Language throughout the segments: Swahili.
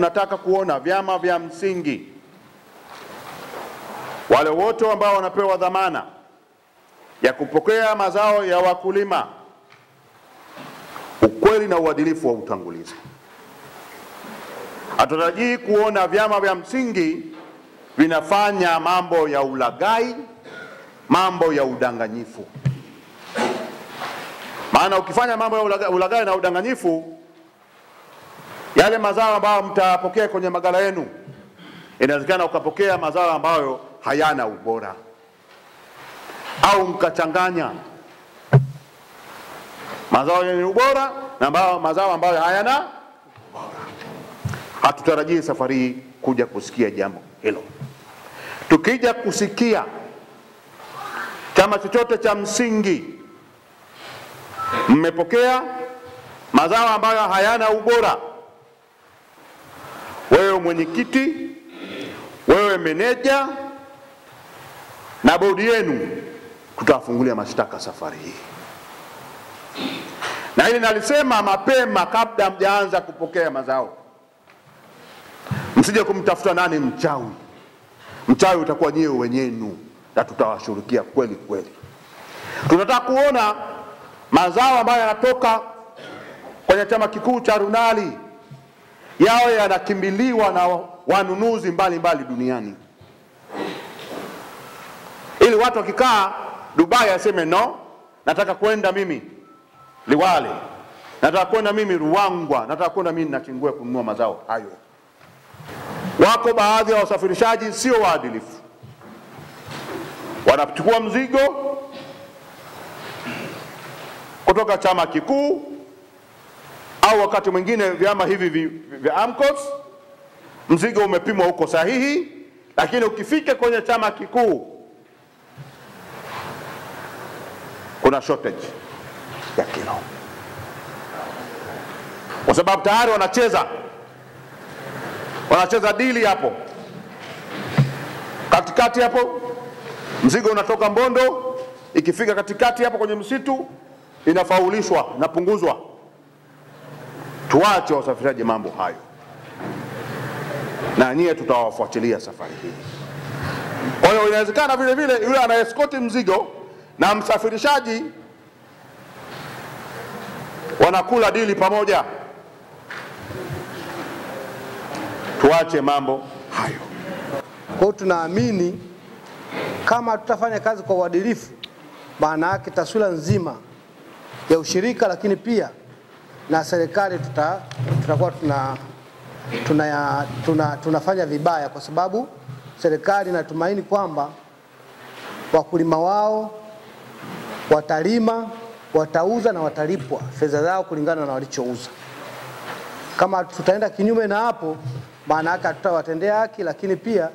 tunataka kuona vyama vya msingi, wale wote ambao wanapewa dhamana ya kupokea mazao ya wakulima, ukweli na uadilifu wa utangulizi. Hatutarajii kuona vyama vya msingi vinafanya mambo ya ulaghai, mambo ya udanganyifu. Maana ukifanya mambo ya ulaghai na udanganyifu, yale mazao ambayo mtapokea kwenye maghala yenu, inawezekana ukapokea mazao ambayo hayana ubora, au mkachanganya mazao yenye ubora na mazao ambayo hayana ubora. Hatutarajii safari hii kuja kusikia jambo hilo. Tukija kusikia chama chochote cha msingi mmepokea mazao ambayo hayana ubora, wewe mwenyekiti, wewe meneja na bodi yenu, tutawafungulia mashtaka safari hii. Na hili nalisema mapema kabla mjaanza kupokea mazao. Msije kumtafuta nani mchawi. Mchawi utakuwa nyewe wenyenu, na tutawashughulikia kweli kweli. Tunataka kuona mazao ambayo yanatoka kwenye chama kikuu cha Runali yawe yanakimbiliwa na wanunuzi mbalimbali duniani, ili watu wakikaa Dubai aseme no, nataka kwenda mimi Liwale, nataka kwenda mimi Ruangwa, nataka kwenda mimi Nachingwea kununua mazao hayo. Wako baadhi ya wasafirishaji sio waadilifu, wanachukua mzigo kutoka chama kikuu au wakati mwingine vyama hivi vya AMCOS, mzigo umepimwa huko sahihi, lakini ukifika kwenye chama kikuu kuna shortage ya kilo, kwa sababu tayari wanacheza dili hapo katikati hapo. Mzigo unatoka Mbondo, ikifika katikati hapo kwenye msitu inafaulishwa, inapunguzwa. Tuache wasafirishaji mambo hayo, na nyie tutawafuatilia safari hii. Kwa hiyo inawezekana vile vile yule anaeskoti mzigo na msafirishaji wanakula dili pamoja. Tuache mambo hayo. Kwa hiyo tunaamini kama tutafanya kazi kwa uadilifu, maana yake taswira nzima ya ushirika lakini pia na serikali tutakuwa tunafanya vibaya, kwa sababu serikali inatumaini kwamba wakulima wao watalima, watauza na watalipwa fedha zao kulingana na walichouza. Kama tutaenda kinyume na hapo, maana yake hatutawatendea haki, lakini pia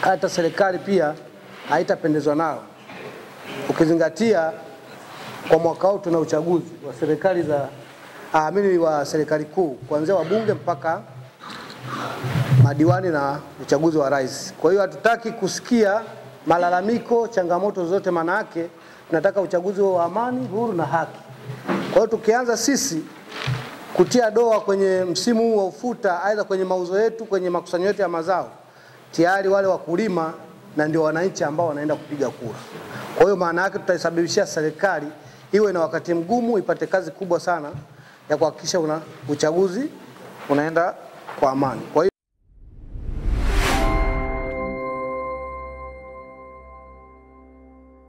hata serikali pia haitapendezwa nao. Ukizingatia kwa mwaka huu tuna uchaguzi wa serikali za wa serikali kuu, kuanzia wabunge mpaka madiwani na uchaguzi wa rais. Kwa hiyo hatutaki kusikia malalamiko, changamoto zote, maana yake tunataka uchaguzi wa amani, huru na haki. Kwa hiyo tukianza sisi kutia doa kwenye msimu huu wa ufuta, aidha kwenye mauzo yetu, kwenye makusanyo yetu ya mazao, tayari wale wakulima na ndio wananchi ambao wanaenda kupiga kura. Kwa hiyo maana yake tutaisababishia serikali iwe na wakati mgumu, ipate kazi kubwa sana ya kuhakikisha uchaguzi unaenda kwa amani. Kwa hiyo